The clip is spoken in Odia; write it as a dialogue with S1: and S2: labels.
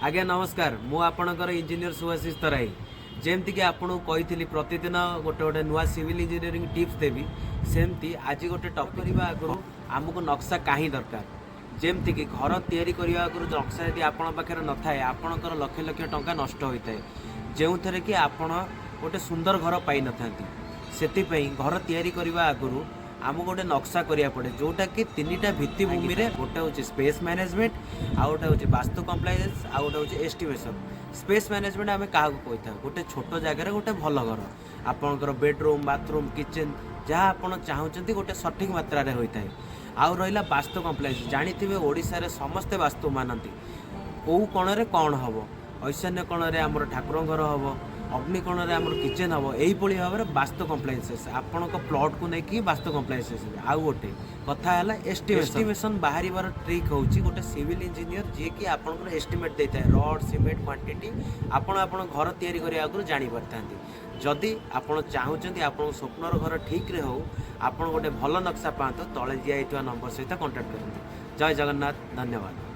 S1: ଆଜ୍ଞା ନମସ୍କାର। ମୁଁ ଆପଣଙ୍କର ଇଞ୍ଜିନିୟର ସୁଭାଶିଷ ତରାଇ। ଯେମିତିକି ଆପଣଙ୍କୁ କହିଥିଲି, ପ୍ରତିଦିନ ଗୋଟେ ଗୋଟେ ନୂଆ ସିଭିଲ୍ ଇଞ୍ଜିନିୟରିଂ ଟିପ୍ସ ଦେବି, ସେମିତି ଆଜି ଗୋଟେ ଟପିକ୍ କରିବା ଆଗରୁ ଆମକୁ ନକ୍ସା କାହିଁ ଦରକାର? ଯେମିତିକି ଘର ତିଆରି କରିବା ଆଗରୁ ନକ୍ସା ଯଦି ଆପଣଙ୍କ ପାଖରେ ନଥାଏ, ଆପଣଙ୍କର ଲକ୍ଷ ଲକ୍ଷ ଟଙ୍କା ନଷ୍ଟ ହୋଇଥାଏ, ଯେଉଁଥିରେ କି ଆପଣ ଗୋଟେ ସୁନ୍ଦର ଘର ପାଇନଥାନ୍ତି। ସେଥିପାଇଁ ଘର ତିଆରି କରିବା ଆଗରୁ ଆମକୁ ଗୋଟେ ନକ୍ସା କରିବାକୁ ପଡ଼େ, ଯେଉଁଟାକି ତିନିଟା ଭିତ୍ତିଭୂମିରେ। ଗୋଟେ ହେଉଛି ସ୍ପେସ୍ ମ୍ୟାନେଜମେଣ୍ଟ, ଆଉ ଗୋଟେ ହେଉଛି ବାସ୍ତୁ କମ୍ପ୍ଲାଏନ୍ସ, ଆଉ ଗୋଟେ ହେଉଛି ଏଷ୍ଟିମେସନ୍। ସ୍ପେସ୍ ମ୍ୟାନେଜମେଣ୍ଟ ଆମେ କାହାକୁ କହିଥାଉ? ଗୋଟେ ଛୋଟ ଜାଗାରେ ଗୋଟେ ଭଲ ଘର, ଆପଣଙ୍କର ବେଡ଼ରୁମ୍, ବାଥରୁମ୍, କିଚେନ୍, ଯାହା ଆପଣ ଚାହୁଁଛନ୍ତି, ଗୋଟେ ସଠିକ୍ ମାତ୍ରାରେ ହୋଇଥାଏ। ଆଉ ରହିଲା ବାସ୍ତୁ କମ୍ପ୍ଲାଏନ୍ସ। ଜାଣିଥିବେ, ଓଡ଼ିଶାରେ ସମସ୍ତେ ବାସ୍ତୁ ମାନନ୍ତି। କେଉଁ କୋଣରେ କ'ଣ ହେବ, ଐଶାନ୍ୟ କୋଣରେ ଆମର ଠାକୁରଙ୍କ ଘର ହେବ, ଅଗ୍ନି କୋଣରେ ଆମର କିଚେନ୍ ହେବ, ଏଇଭଳି ଭାବରେ ବାସ୍ତୁ କମ୍ପ୍ଲାଏନ୍ସେସ୍ ଆପଣଙ୍କ ପ୍ଲଟ୍କୁ ନେଇକି ବାସ୍ତୁ କମ୍ପ୍ଲାଏନ୍ସେସ୍। ଆଉ ଗୋଟେ କଥା ହେଲା ଏଷ୍ଟିମେସନ୍ ବାହାରିବାର ଟ୍ରିକ୍ ହେଉଛି ଗୋଟେ ସିଭିଲ୍ ଇଞ୍ଜିନିୟର, ଯିଏକି ଆପଣଙ୍କର ଏଷ୍ଟିମେଟ୍ ଦେଇଥାଏ, ରଡ୍, ସିମେଣ୍ଟ କ୍ୱାଣ୍ଟିଟି ଆପଣ ଆପଣ ଘର ତିଆରି କରିବା ଆଗରୁ ଜାଣିପାରିଥାନ୍ତି। ଯଦି ଆପଣ ଚାହୁଁଛନ୍ତି ଆପଣଙ୍କ ସ୍ୱପ୍ନର ଘର ଠିକ୍ରେ ହେଉ, ଆପଣ ଗୋଟେ ଭଲ ନକ୍ସା ପାଆନ୍ତୁ, ତଳେ ଦିଆଯାଇଥିବା ନମ୍ବର ସହିତ କଣ୍ଟାକ୍ଟ କରନ୍ତୁ। ଜୟ ଜଗନ୍ନାଥ, ଧନ୍ୟବାଦ।